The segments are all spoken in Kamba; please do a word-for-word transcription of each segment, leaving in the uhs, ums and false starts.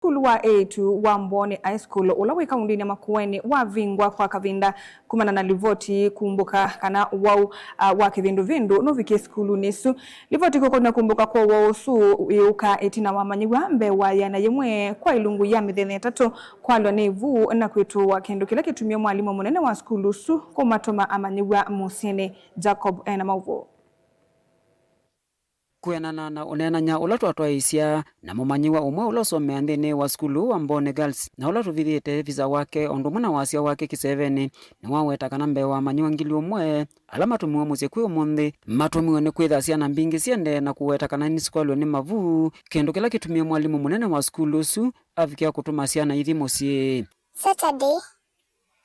Sukulu wa eĩtu wa Mbooni High School, ũla wĩ kaũndĩnĩ ya Makueni, wavingwa kwa kavinda kumana na livoti kumbũka kana wau, a, wa kĩvinduvĩndu nũvikie sukulunĩ ĩsu. Livoti kũkonya kumbũka kwa ũwau ũsu yĩũka ĩtina wa amanyĩw'a mbee wa yĩana yĩmwe kwa ilungu ya mĩthenya ĩtatũ kwalwa nĩ ĩvu na kwĩtũũa, kĩndũ kĩla kĩtumie mwalimũ mũnene wa sukulu ũsu kũmatũma amanyĩw'a mũsyĩnĩ. Jacob ena maũvoo. Kwĩanana na ũneenany'a ũla twatwaĩĩsya na mũmanyĩw'a ũmwe ũla ũsomeaa nthĩnĩ wa sukulu wa Mbooni Girls, na ũla tũvithĩte visa wake o ũndũ ũmwe na wasya wake kĩsevenĩ, nĩwaweta kana mbee wa amanyĩw'a ngili ũmwe ala matũmiwe mũsyĩ kwĩ ũmũnthĩ, matũmiwe nĩ kwĩtha syana mbingĩ siendee na kũweta kana nĩsikwalw'e nĩ mavu, kĩndũ kĩla kĩtumie mwalimũ mũnene wa sukulu ũsu avikĩa kũtũma syana ithi mũsyĩ. Saturday,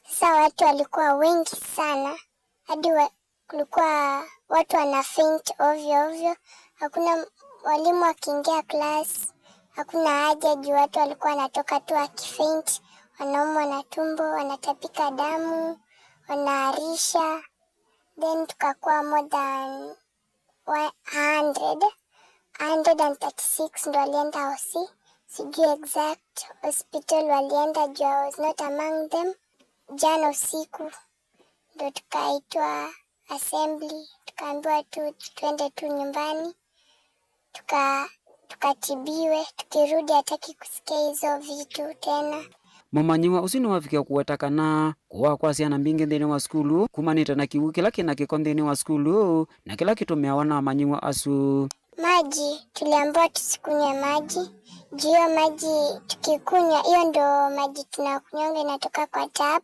sasa watu walikuwa wengi sana, hadi wa-, kulikuwa watu wana faint ovyo ovyo. Hakuna mwalimu akiingia class, hakuna haja juu watu walikuwa wanatoka tu wakifaint, wanaumwa na tumbo, wanatapika damu, wanaharisha. Then tukakuwa more than one hundred, hundred and thirty-six ndo walienda hosi. Sijui exact hospital walienda juu I was not among them. Jana usiku ndo tukaitwa assembly, tukaambiwa tu twende tu nyumbani, tuka-, tukatibiwe, tukirudi hataki kusikia hizo vitu tena. Mũmanyĩw'a ũsu nĩwavikie kũweta kana kũwaa kwa syana mbingĩ nthĩnĩ wa sukulu kumanĩte na kĩw'ũ kĩla kĩ na kĩko nthĩnĩ wa sukulu na kĩla kĩtũmĩawa na amanyĩw'a asu. Maji, tuliambiwa tusikunywe maji. Juu hiyo maji tukikunywa, hiyo ndo maji tunakunywanga inatoka kwa tap.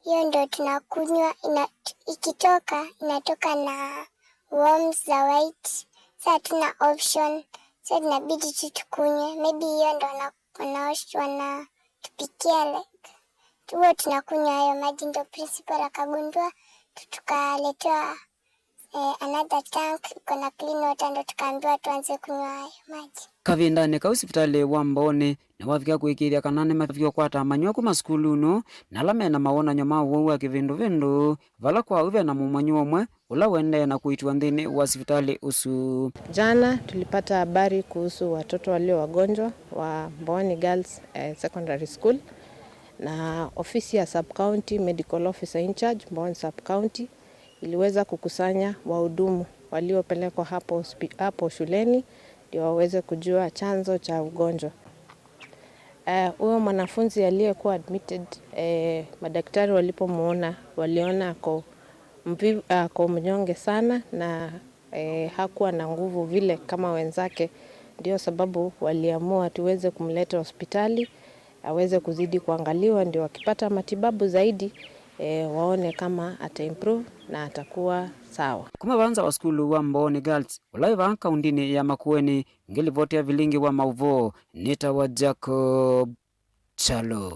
Hiyo ndo tunakunywa, ina-, ikitoka, inatoka na worms za white. Sa hatuna option. Sa inabidi tu tukunywe. Maybe hiyo ndo wana-, wanaosh-, wanatupikia, like, tu-, huwa tunakunywa hayo maji, ndo principal akagundua, tu-, tukaletewa, eh, another tank iko na clean water, ndo tukaambiwa tuanze kunywa hayo maji. Kavindanĩ kau, sivitalĩ wa Mbooni nĩwavika kũĩkĩĩthya kana nĩmavikie kũkwata amanyĩw'a kuma sukulunĩ na ala mena mawonany'o ma ũwau wa kĩvinduvĩndu, vala kwa ũu ve na mũmanyĩw'a ũmwe ũla ũendee na kũitiwa nthĩnĩ wa sivitalĩ ũsu. Jana tulipata habari kuhusu watoto walio wagonjwa wa Mbooni Girls, eh, Secondary School, na ofisi ya sub county medical officer in charge Mbooni sub county iliweza kukusanya wahudumu waliopelekwa hapo hospi-, hapo shuleni ndio waweze kujua chanzo cha ugonjwa. Eh, huyo mwanafunzi aliyekuwa admitted, eh, madaktari walipomuona waliona ako mvi-, ako mnyonge sana na, eh, hakuwa na nguvu vile kama wenzake. Ndio sababu waliamua tuweze kumleta hospitali aweze kuzidi kuangaliwa, ndio akipata matibabu zaidi, eh, waone kama ata improve na atakuwa sawa. Kuma vanza wa sukulu wa Mbooni Girls, ũla wĩ vaa kaũndĩnĩ ya Makueni, ngĩlivoti ya vilingi wa maũvoo, nĩtawa Jacob Chalo.